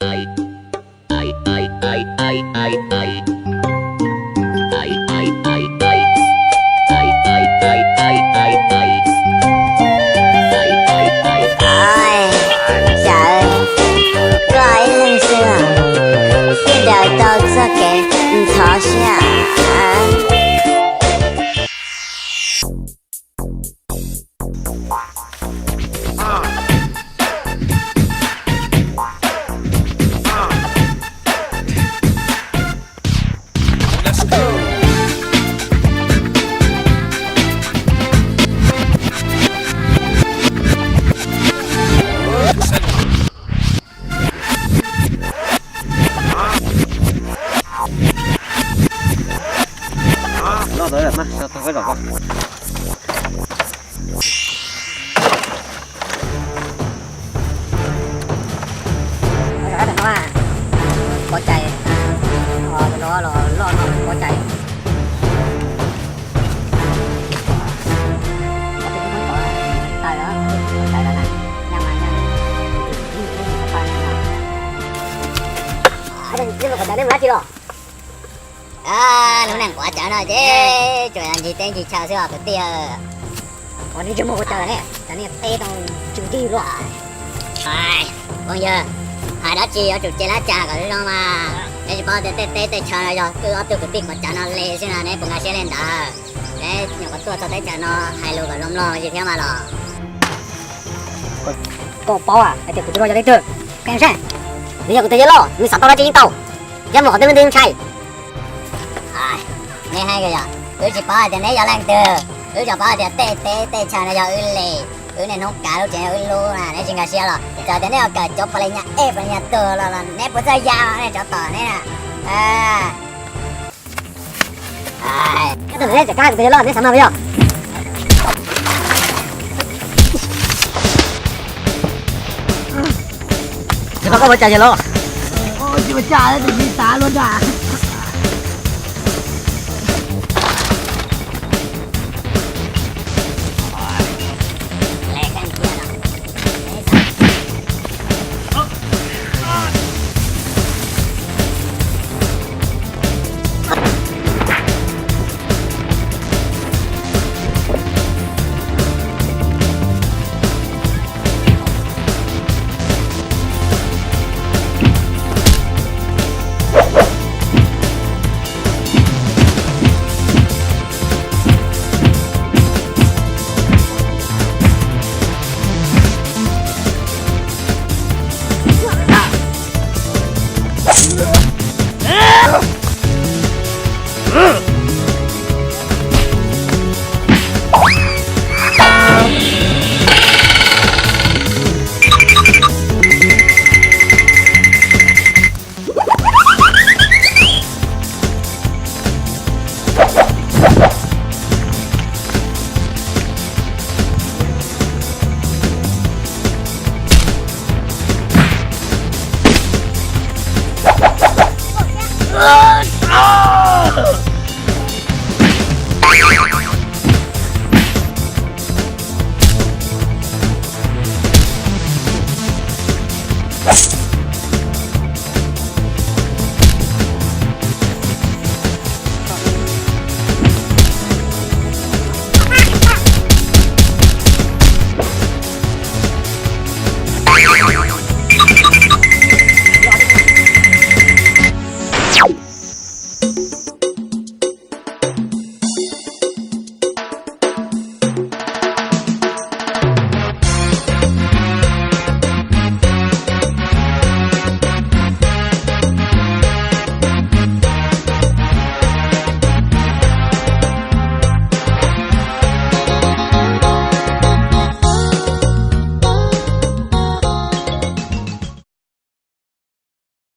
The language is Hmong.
Sawv, koj ib leeg xwb, sij nrawm tau txoj kev ntxhov siab. Loj tau mas, tau tau koj zom ko. Pov cai, no los loj no pov cai. Lub neej quav cai no ces tsuas yog ncig teb ncig chaw xwb os kwv tij. Ua nej tsis muaj quav cai ne, cov nej teb tau tsw nrig luaj. Phooj ywg, hais dab tsi yuav tsum cia lab cas kom zoo zoo mas. Neb tsis paub tias tej teb tej chaw no yog wb ob tug kwv tij quav cai no li xwb na, neb puas nkag siab li ntawd? Neb nyuam qhuav tuaj txog teb chaws no hais lus kom zoo mloog li thiab mas los. Koj paub hais tias kuv tus no yog leej twg? Qee saib, nws yog kuv tus yawg loj, nws xav tau dab tsi yeej tau, yog mus qhov twg nws twb ntshai. Neb hais yog, wb tsis paub hais tias neb yog leej twg, wb tsuas paub hais tias tej teb tej chaw no yog wb li, wb niaj hnub kav lub tsev yog wb lub na, neb tsis nkag siab los? Txawm tias neb yuav kawm cov pas li nyas ej pas li nyas tuag los los neb puas txawj ya nej tsov tom neb na. Kab tus neb tseem kab kuv tus yawg loj neb xav mas yog. Tsis tau koj ua cas yawg loj. Tsis ua cas, tus tsis xav luaj nra.